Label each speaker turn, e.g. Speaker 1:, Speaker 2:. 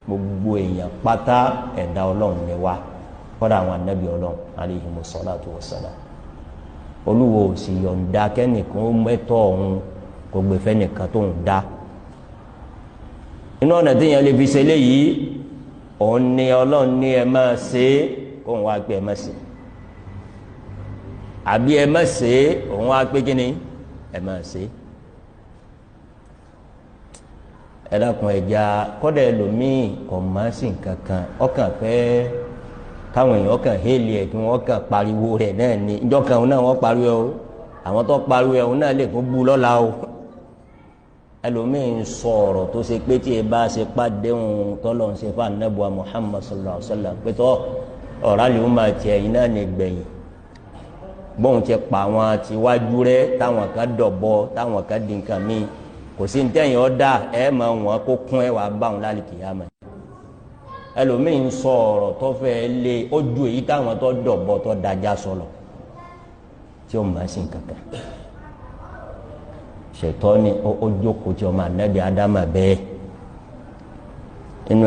Speaker 1: Gbogbo èèyàn pátá ẹ̀dá Ọlọ́run ni wá, kọ́dà àwọn ànábì Ọlọ́run alayhimu salatu wassalam. Olúwo ò sì yọ̀ǹda kẹ́nìkan ó mẹ́tọ́ ọ̀hún kò gbé fẹ́nìkan tó ń dá. Inú ọ̀nà téèyàn lè fi ṣe léyìí, òun ni Ọlọ́run ní ẹ máa ṣe é, kóun wá pé ẹ má ṣe, àbí ẹ má ṣe é, òun wá pé kíni ẹ má ṣe. Ẹ dákun, ẹja kọ́dà ẹlòmíì kò má sí nǹkan kan, ọkàn fẹ́ káwọn èèyàn kàn héèlì ẹ̀ kí wọ́n kàn pariwo rẹ̀ náà ni. Ìjọ kan náà wọ́n pariwo o, àwọn tó pariwo ẹ̀ òun náà lè kó bu lọ́la o. Ẹlòmíì ń sọ ọ̀rọ̀ tó ṣe pé tí ẹ bá ṣe pàdéhùn tọ́lọ̀ ń ṣe fún anabuwa Muhammad sallallahu alaihi wa sallam pé tọ́ ọ̀rá lè ó máa tiẹ̀ iná ní gbẹ̀yìn. Bóun ti pa àwọn tiwájú rẹ táwọn kan dọ̀bọ táwọn kan di nǹkan míì, kò sí ní tẹ̀yìn ọ̀dà ẹ̀ máa wọ́n kó kún ẹ̀ wàá bá wọn lálẹ́ kìyàmá. Ẹlòmíì ń sọ ọ̀rọ̀ tó fẹ́ lé ó ju èyí táwọn tó dọ̀bọ tó dájá sọlọ tí ó máa sì ń kankan. Ṣètọ́ni ó jókòó tí ọmọ anabi Adama bẹ́ẹ̀ inú ẹ.